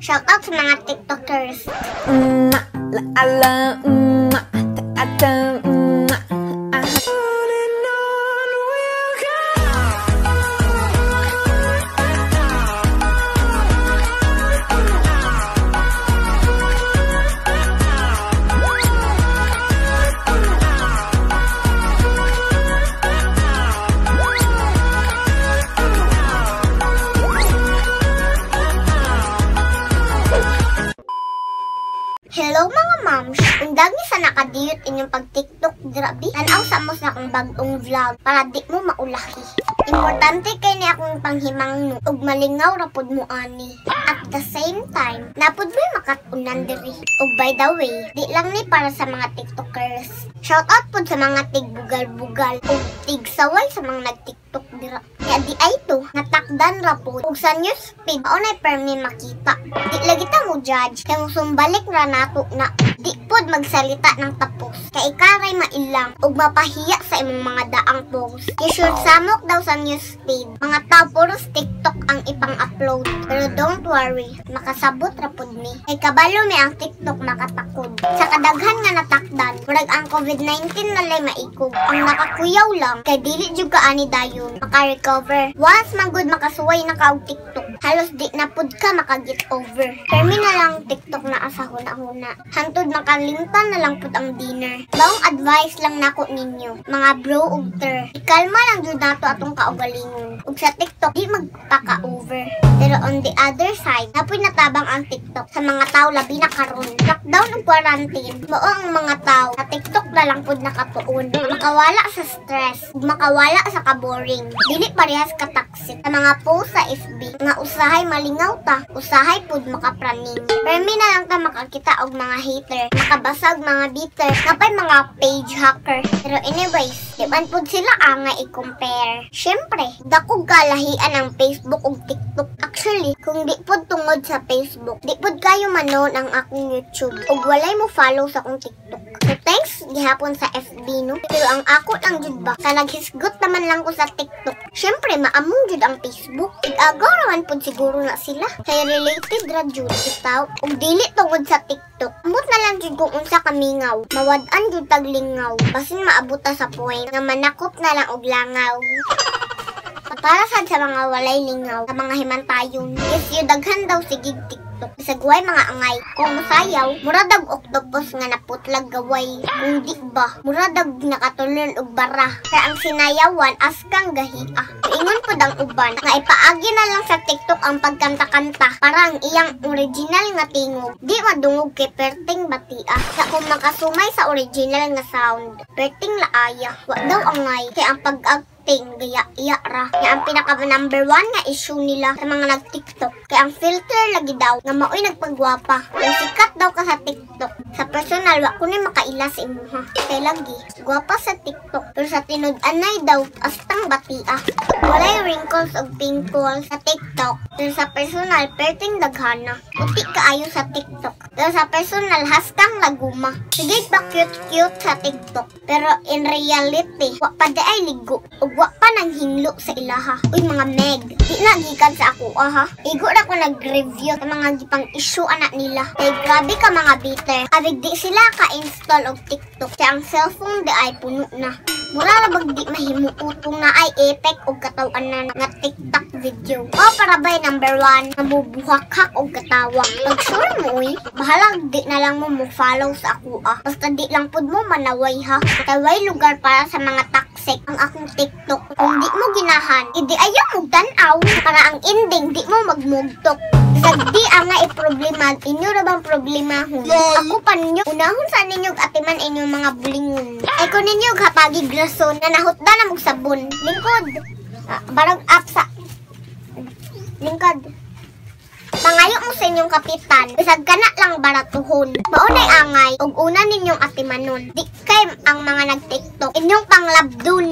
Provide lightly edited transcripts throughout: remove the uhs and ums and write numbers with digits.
Shout out sa mga TikTokers. La ta ta ah. Hello mga moms! Undang ni sa nakadiyot inyong pag-TikTok grabe. Tanaw sa mo sa akong bag-ong vlog para di mo maulahi. Importante kay ni akong panghimangno ug malingaw ra pud mo ani. At the same time, napud mo'y makatunan diri. Ug by the way, di lang ni para sa mga TikTokers. Shout out pud sa mga tigbugal-bugal ug tigsaway sa mga nag-TikTok dira. Nya di ay to, natakdan ra pud. Ug sa news feed, mao nay permi makita. Di lagi ta mo judge kay musumbalik ra nato na di pud magsalita ng tapos. Kay ikaray mailang ug mapahiya sa imong mga daang post. Isure samok daw sa news feed, mga tao puros TikTok ang ipang-upload. Pero don't worry, makasabot ra pud mi. Kay kabalo mi ang TikTok makatakod. Sa kadaghan nga natakdan, murag ang COVID-19 nalay maikog. Ang nakakuyaw lang kay dili jud ka ani dayon maka-recover. Once man gud makasuway na ka og TikTok, halos di na pud ka maka-get over. Permi na lang TikTok na asa huna-huna. Hantod makalimtan na lang pud ang dinner. Baong advice lang nako ninyo, mga bro ug ter. Ikalma lang jud nato atong kaugalingon. Ug sa TikTok di magpaka-over. Pero on the other side, napoy natabang ang TikTok sa mga tao labi na karon. Lockdown ug quarantine, mao ang mga tao sa TikTok na lang pud nakatuon. Makawala sa stress, ug makawala sa kaboring. Dili parehas ka toxic. Sa mga post sa FB, nga usahay malingaw ta, usahay pud makapraning. Permi na lang ta makakita og mga hater, makabasag mga bitter, napay mga page hacker. Pero anyways, di man pud sila angay i-compare. Syempre, dakog kalahian ang Facebook ug TikTok. Actually, kung di pud tungod sa Facebook, di pud kayo manood ang akong YouTube ug walay mo follow sa akong TikTok. So thanks gihapon sa FB no. Pero ang ako lang jud ba, sa naghisgot naman lang ko sa TikTok. Syempre, maamong jud ang Facebook. Ig-agaw raman pud siguro na sila. Kay related ra jud bitaw. Ug dili tungod sa TikTok, amot na lang jud kung unsa kamingaw. Mawad-an jud taglingaw. Basin maabot ta sa point nga manakop na lang og langaw. Para sad sa mga walay lingaw, sa mga himantayon. Yes, yu daghan daw sigig TikTok. Bisag way mga angay. Kung mosayaw, mura dag octopus nga naputlag gaway. Kung di ba, mura dag nakatulon og bara. Kaya ang sinayawan askang gahia. Ingon pud ang uban nga ipaagi na lang sa TikTok ang pagkanta-kanta para ang iyang original nga tingog di madungog kay perting batia. Sa kung makasumay sa original nga sound, perting laaya. Wa daw angay kay ang pag-ag ting gaya iya ra. Nga ang pinaka number 1 nga issue nila sa mga nag-TikTok kay ang filter lagi daw nga maoy nagpagwapa. Kung sikat daw ka sa TikTok, sa personal wa kuno makaila sa imuha. Kay lagi gwapa sa TikTok pero sa tinud-anay daw astang batia. Walay wrinkles ug pimples sa TikTok pero sa personal perting daghana. Puti kaayo sa TikTok pero sa personal haskang laguma. Sige pa cute-cute sa TikTok pero in reality wa pa di ay ligo ug wa pa nang hinglo sa ilaha. Uy mga meg, di na gikan sa ako aha. Igo ra ko nag-review sa mga gipang issue anak nila. Kay grabe ka mga bitter. Abig di sila ka-install og TikTok. Kay ang cellphone di ay puno na. Mura ra bag di mahimuot kung naay epek og kataw-anan nga TikTok video. O para bay number 1, nabubuhakhak og katawa. Pag sure mo uy, bahalag di na lang mo mo follow sa ako ah. Basta di lang pud mo manaway ha. Kay way lugar para sa mga toxic ang akong TikTok. Kung di mo ginahan, idi ayaw mo tan-aw para ang ending di mo magmugtok. Bisag di ang nga i-problema, inyo ra bang problemahon? Ako pa ninyo, unahon sa ninyo atiman inyong mga bulingon. Ay ko ninyo hatagig rason na nahutda na mong sabon. Lingkod. Barang up sa lingkod. Pangayo mo sa inyong kapitan, bisag kana lang baratuhon. Maunay angay og una ninyong atimanon. Di kay ang mga nag-TikTok inyong panglabdun.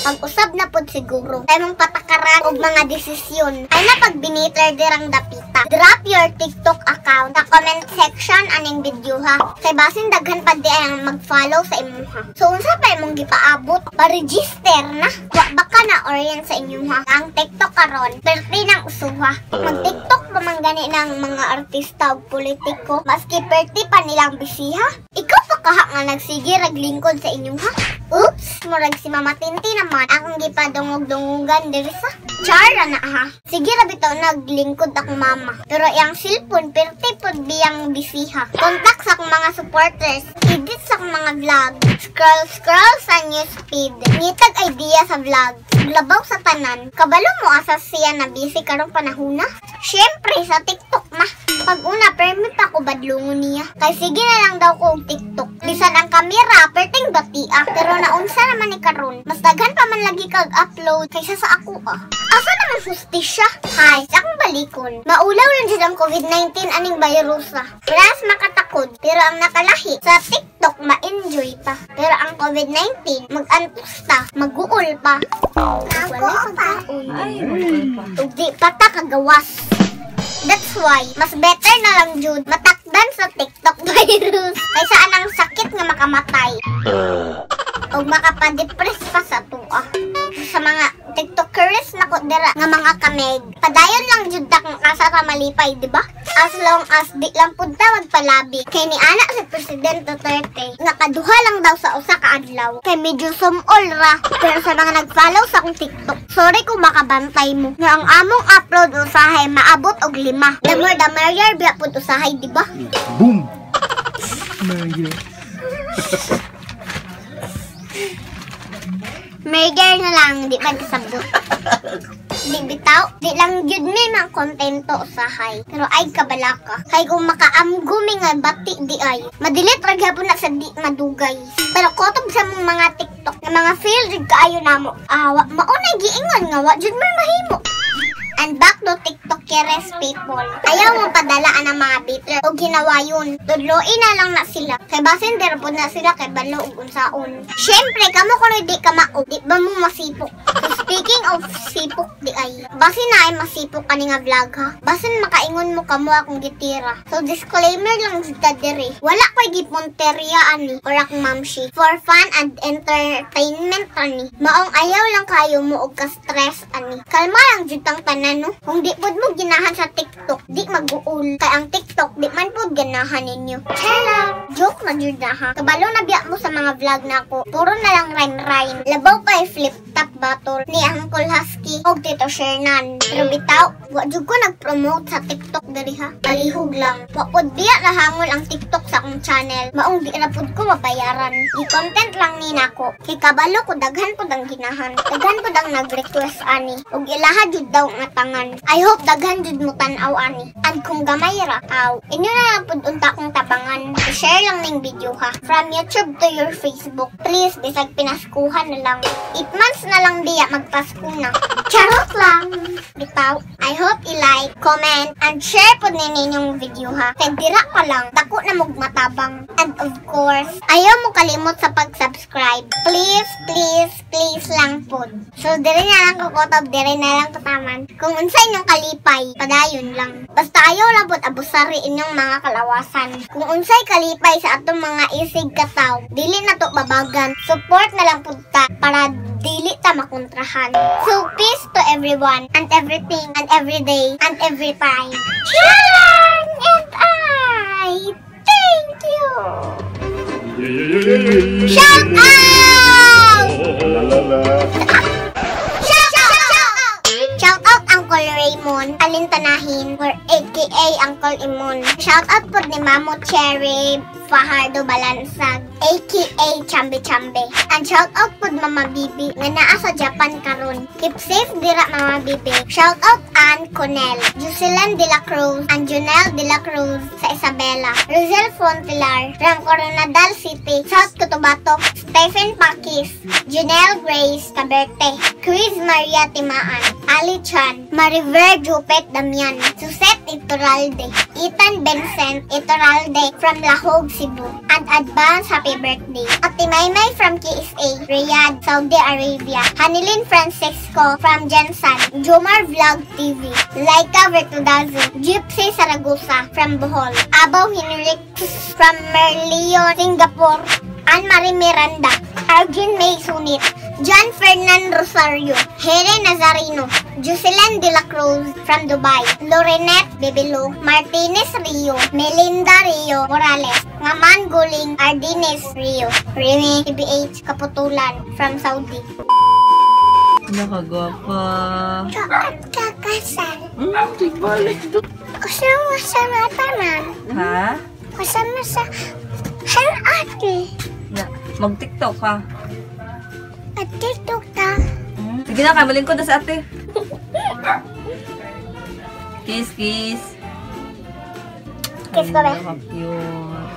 Pag-usab na pod siguro kay mong patakaran og mga desisyon. Ay na pag biniter dirang dapita. Drop your TikTok account sa comment section aning video ha. Kay basin daghan pa di ay ang mag-follow sa imuha. So unsa pa imong gipaabot? Pa-register na. Wa ba ka na orient sa inyuha? Ang TikTok karon perti nang usuha. Mag-TikTok pa man man gani ng mga artista ug politiko, maski perti pa nilang bisiha. Ikaw pa kaha nga nagsige rag lingkod sa inyong ha. Oops, murag si Mama Tinti naman akong gipadungog-dungugan diri sa Chara na ha. Sige ra bitaw naglingkod akong mama. Pero iyang cellphone perti pud biyang bisiha. Contact sa akong mga supporters, edit sa akong mga vlog, scroll scroll sa newsfeed, ngitag idea sa vlog, labaw sa tanan. Kabalo mo asa siya na busy karong panahona? Syempre sa TikTok ma. Pag una permi pa ko badlongon niya. Kay sige na lang daw ko og TikTok. Bisan ang kamera perting batia. Pero naunsa naman ni karon. Mas daghan pa man lagi kag upload kaysa sa ako ah. Asa naman hustisya? Hay, sa akong balikon. Maulaw lang jud ang COVID-19 aning virus ah. Plus makatakod, pero ang nakalahi sa TikTok ma-enjoy pa. Pero ang COVID-19 mag-antos ta, maguol pa. Ako pa. Ug di pa ta kagawas. That's why, mas better na lang jud matakdan sa TikTok virus kaysa anang sakit nga makamatay. O makapadepress pa sa tuwa. Sa mga TikTokers na ko dira nga mga kameg. Padayon lang jud ta kung asa ta malipay, di ba? As long as di lang pud ta magpalabi. Kay ni ana si President Duterte, nakaduha lang daw sa usa ka adlaw. Kay medyo sumol ra. Pero sa mga nag-follow sa akong TikTok, sorry kung makabantay mo. Nga ang among upload usahay maabot og 5. The more the merrier biya pud usahay, di ba? Boom! Mario. Merger na lang, di man kasabot. Di bitaw, di lang gyud mi mang kontento usahay. Pero ay kabalaka. Kay kung makaamgo mi nga bati di ay, madilit ra gyapon na sa di madugay. Pero kotob sa mong mga TikTok nga mga fail jud kaayo namo. Ah, mao na giingon nga wa jud may mahimo. And back to TikTokeres people. Ayaw mo padala ang mga bitter o ginawayon. Tudloin na lang na sila. Kay basin dira po na sila kay balo ug unsaon. Syempre, kamo kuno di ka mao, di ba mo masipok? So, speaking of sipok di ay, basin na ay masipok ani nga vlog ha. Basin makaingon mo kamo akong gitira. So disclaimer lang jud ta diri. Wala koy gipunteriya ani or akong mamshi. For fun and entertainment ani. Maong ayaw lang kayo mo og ka-stress ani. Kalma lang jud tang tanan no. Kung di pud mo ginahan sa TikTok, di mag-uul. Kay ang TikTok di man pud ganahan ninyo. Chala, joke na jud na ha. Kabalo na biya mo sa mga vlog nako. Puro na lang rhyme-rhyme. Labaw pa flip top battle ni Uncle Husky og Tito Shernan. Pero bitaw, wa jud ko nag-promote sa TikTok diri ha. Palihog lang. Wa pud biya nahangol ang TikTok sa akong channel. Maong di na pud ko mabayaran. I-content lang ni nako. Kay kabalo ko daghan pud ang ginahan. Daghan pud ang nag-request ani. Og ilaha jud daw nga tangan. I hope daghan jud mo tan-aw ani. And kung gamay ra, aw, inyo na lang pud unta akong tabangan. I-share lang ning video ha. From YouTube to your Facebook. Please, bisag pinaskuhan na lang. 8 months na lang biya magpasko na. Charot lang. Bitaw, I hope i-like, comment, and share pod ninyong video ha. Kay dira pa lang, dako na mog matabang. And of course, ayaw mo kalimot sa pag-subscribe. Please, please, please lang pod. So, diri na lang ko kutob, diri na lang kataman. Kung unsa inyong kalipay, padayon lang. Basta ayaw lang pod abusari inyong mga kalawasan. Kung unsay kalipay sa atong mga isig kataw, dili na to babagan. Support na lang pud ta para dili ta makontrahan. So, peace to everyone, and everything, and every day, and every time. Charan! And I thank you! Shout out! La la la. Shout out! Shout out Uncle Raymond Alintanahin or aka Uncle Imon. Shout out po ni Mamo Cherry Fajardo Balansag aka Chambe Chambe. And shout out po Mama Bibi nga naa sa Japan karon. Keep safe dira Mama Bibi. Shout out Ann Conel, Jocelyn De La Cruz, and Junel De La Cruz sa Isabela. Rosel Fontilar from Coronadal City, South Cotabato. Stephen Pakis, Junel Grace Caberte, Chris Maria Timaan, Ali Chan, Mariver Jupet Damian, Suzette Ituralde, Ethan Vincent Ituralde from Lahog, Cebu, and advance happy birthday. Ate Maymay from KSA, Riyadh, Saudi Arabia, Hanilin Francisco from Jensan, Jomar Vlog TV, Laika Vertudazo, Gypsy Saragosa from Bohol, Abaw Henrik from Merlio, Singapore, Anne-Marie Miranda, Arjun May Sunit, John Fernan Rosario, Here Nazareno, Jocelyn De La Cruz from Dubai, Lorenette Bebelo, Martinez Rio, Melinda Rio Morales, Ngaman Guling Ardines Rio, Remy TBH Kaputulan from Saudi. Nakagwapa. Kaat kakasal. Tigbalik do. Kasama sa matanan. Ha? Kasama sa ate. Na, mag-TikTok ka. At TikTok ta. Sige na, kamalingkod na sa ate. Kiss, kiss. Kiss ko ba? Ay, cute.